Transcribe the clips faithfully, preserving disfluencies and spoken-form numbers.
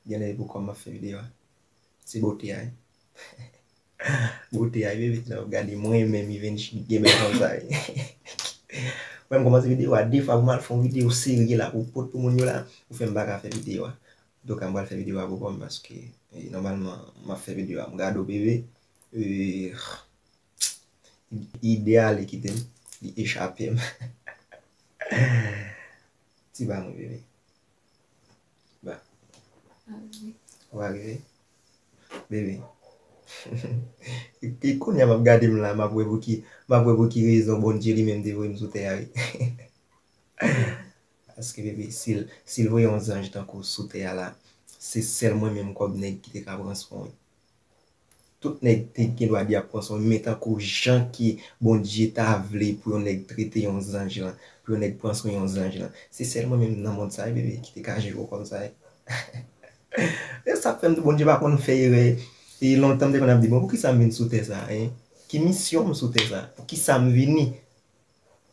Genlè e pou kò m ap fè videyo a. Se bote a wi. Bote a wi, bebe, lè w ap gade mwen menm Evenchi gen bèl fanm sa wi. Mwen m kòmanse videyo a de fwa pou m al fè yon videyo serye la pou pot pou moun yo la, ou fè m pa ka fè videyo a. Antouka m pral fè videyo a pou kò m paske, e, nòmalman m ap fè videyo a m gade w bebe. E, ide a li kite m, li echape m. Ti ba mwen bebe. Ba. Ou arive? Bebe. E kounye a m ap gade m la, m ap wè pou ki, m ap wè pou ki rezon Bondye li menm te voye m sou tè a wi. Paske bebe, si l, si l voye yon zanj tankou w sou tè a la, se sèl mwen menm kòm nèg ki te ka pran swen w. Tout nèg te gen dwa di ap pran swen, men tankou jan ke Bondye ta vle pou yon nèg trete yon zanj lan, pou yon nèg pran swen yon zanj lan. Se sèl mwen menm nan mond sa wi, bebe, ki te ka jere w kòm sa wi. E sa k fè m di Bondye pa konn fè erè. E lontan m te konn ap di, bon, poukisa m vin sou tè sa, en? Ki misyon m sou tè sa? Poukisa m vini?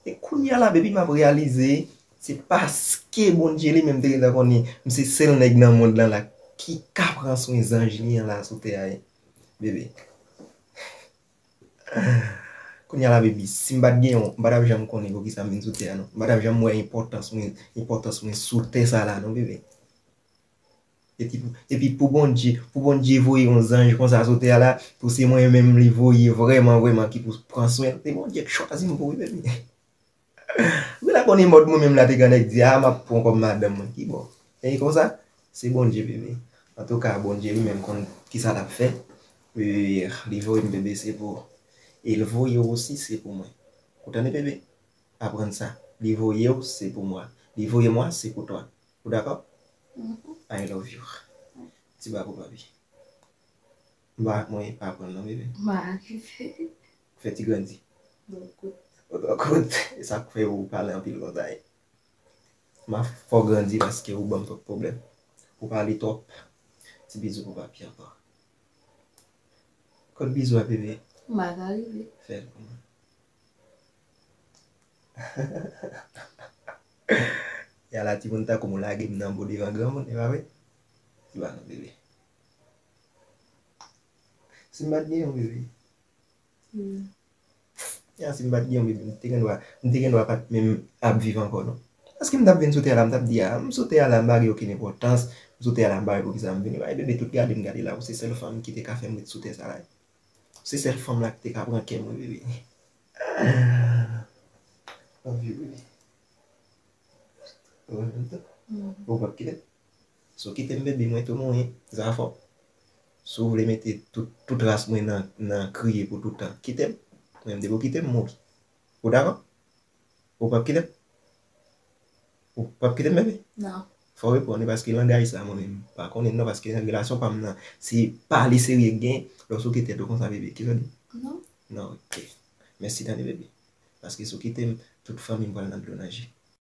E kounye a la, bebe, m ap reyalize, se paske Bondye li menm te gentan konnen m se sèl nèg nan mond lan la ki ka pran swen zanj li an la sou tè a, bebe. Kounye a la, bebe, si m pa t gen yon, m pa t ap janm konnen poukisa m vin sou tè a, non. M pa t ap janm wè enpòtans mwen, enpòtans mwen sou tè sa la, non, bebe. Epi pou, epi pou Bondye, pou Bondye voye yon zanj konsa sou tè a la, pou se mwen menm li voye vrèman, vrèman ki pou pran swen l, se Bondye k chwazi m pou wi, bebe. Wi, la konnen mòd mwen menm la te gen nèg di, a, m ap pran kòm madanm mwen, ki bò. E konsa, se Bondye, bebe. Antouka, Bondye li menm konn kisa l ap fè. E, li voye m, bebe, se pou. E l voye w osi, se pou mwen. Ou tande, bebe? Aprann sa. Li voye w, se pou mwen. Li voye mwen, se pou twa. Ou dakò? Mhm. I love you. Ti ba pou papi. M pa, mwen pa pran non, bebe. M pa rive. Fè ti grandi. Bon, kout. Ou twò kout. E sa k fè ou pale anpil konsa, e. M a fè w grandi paske ou ban m twòp pwoblèm. Ou pale twòp. Ti bizou pou papi ankò. Kot bizou a, bebe? M pa ka rive. Fè l pou mwen. Ya la, timoun tankou m ou lage m nan bo devan granmoun, e pa vre? Ti ba non, bebe. Si m pa t gen yon bebe. Hmm. Ya, si m pa t gen yon bebe, m te gen dwa, m te gen dwa pa t menm ap viv ankò, non. Paske m t ap vin sou tè a la, m t ap di, a, m sou tè a la, m pa gen okenn enpòtans, m sou tè a la, m pa wè poukisa m vini. Bay bebe tout gade m gade la, ou se sèl fanm ki te ka fè m ret sou tè sa la. Ou se sèl fanm la ki te ka pran kè m, wi, bebe. Love you, bebe. Ou renmen m tou? Hmm. Ou p ap kite m? Si w kite m, bebe, mwen tou mouri. Zafò. Si w vle mete tout, tout ras mwen nan, nan kriye pou tout tan, kite m. Mwen menm, depi w kite m, m mouri. Ou dakò? Ou p ap kite m? Ou p ap kite m, bebe? Non. Fò w reponn, paske langaj sa, mwen menm, m pa konnen non, paske nan relasyon pa m nan, se pale serye k gen, lè w souke tèt ou konsa, bebe, kisa w di? Non. Non, ok. Mèsi tande, bebe. Paske si w kite m, tout fanmi m pral nan dlo naje.